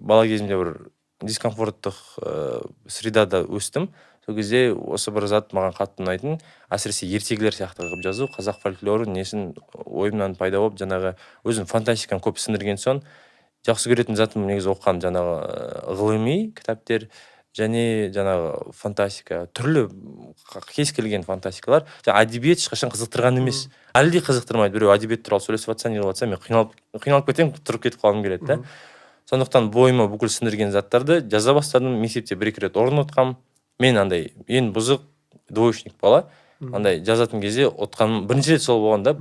Бала кезімде бір дискомфорттық средада өстім. Сол кезде осы бір зат маған қатты ұнайтын, әсіресе ертегілер сияқты қылып жазу, қазақ фольклорын, несін ойымнан пайда болып, жаңағы өзім фантастиканы көп сіңірген соң, жақсы көретін затым негізі оқыған жаңағы ғылыми кітаптер және жаңағы фантастика, түрлі кез келген фантастикалар. Жаңа әдебиет ешқашан қызықтырған емес, әлі де қызықтырмайды. Біреу әдебиет туралы сөйлесіп жатса, не қылып жатса, мен қиналып қиналып кетемін, тұрып кетіп қалғым келеді да. Сондықтан бойыма бүкіл сіңірген заттарды жаза бастадым. Мектепте бір екі рет орын ұтқанмын. Мен андай ең бұзық двоечник бала, андай жазатын кезде ұтқаным бірінші рет сол болған да.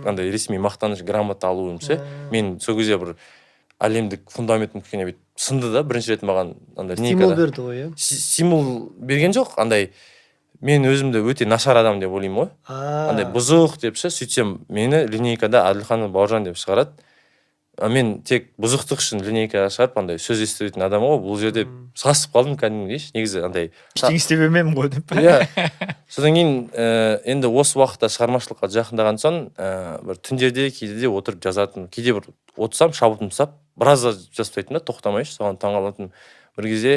Андай ресми мақтаныш грамота алуым ше. Мен сол кезде бір әлемдік фундаментім кішкене бүйтіп сынды да, бірінші рет маған андай стимул линейкада берді ғой, иә? Стимул берген жоқ, андай мен өзімді өте нашар адам деп ойлаймын ғой, андай бұзық деп ше. Сөйтсем, мені линейкада Әділханов Бауыржан деп шығарады, а мен тек бұзықтық үшін линейкаға шығарып, андай сөз естіретін адам ғой бұл жерде. Сасып қалдым кәдімгідей ше. Негізі андай ештеңе істеп бермедім ғой деп. Иә, содан кейін енді осы уақытта шығармашылыққа жақындаған соң, бір түндерде кейде отырып жазатын, кейде бір отырсам, шабытым ұстап, біраз жазып тастайтынмын да, тоқтамай ше. Соған таңқалатынмын. Бір кезде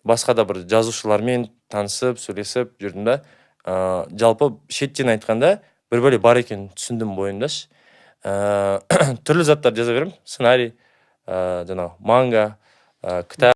басқа да бір жазушылармен танысып, сөйлесіп жүрдім да, жалпы шеттен айтқанда бір бәле бар екенін түсіндім бойымда ше. Түрлі заттар жаза беремін: сценарий, жаңағы манга, кітап.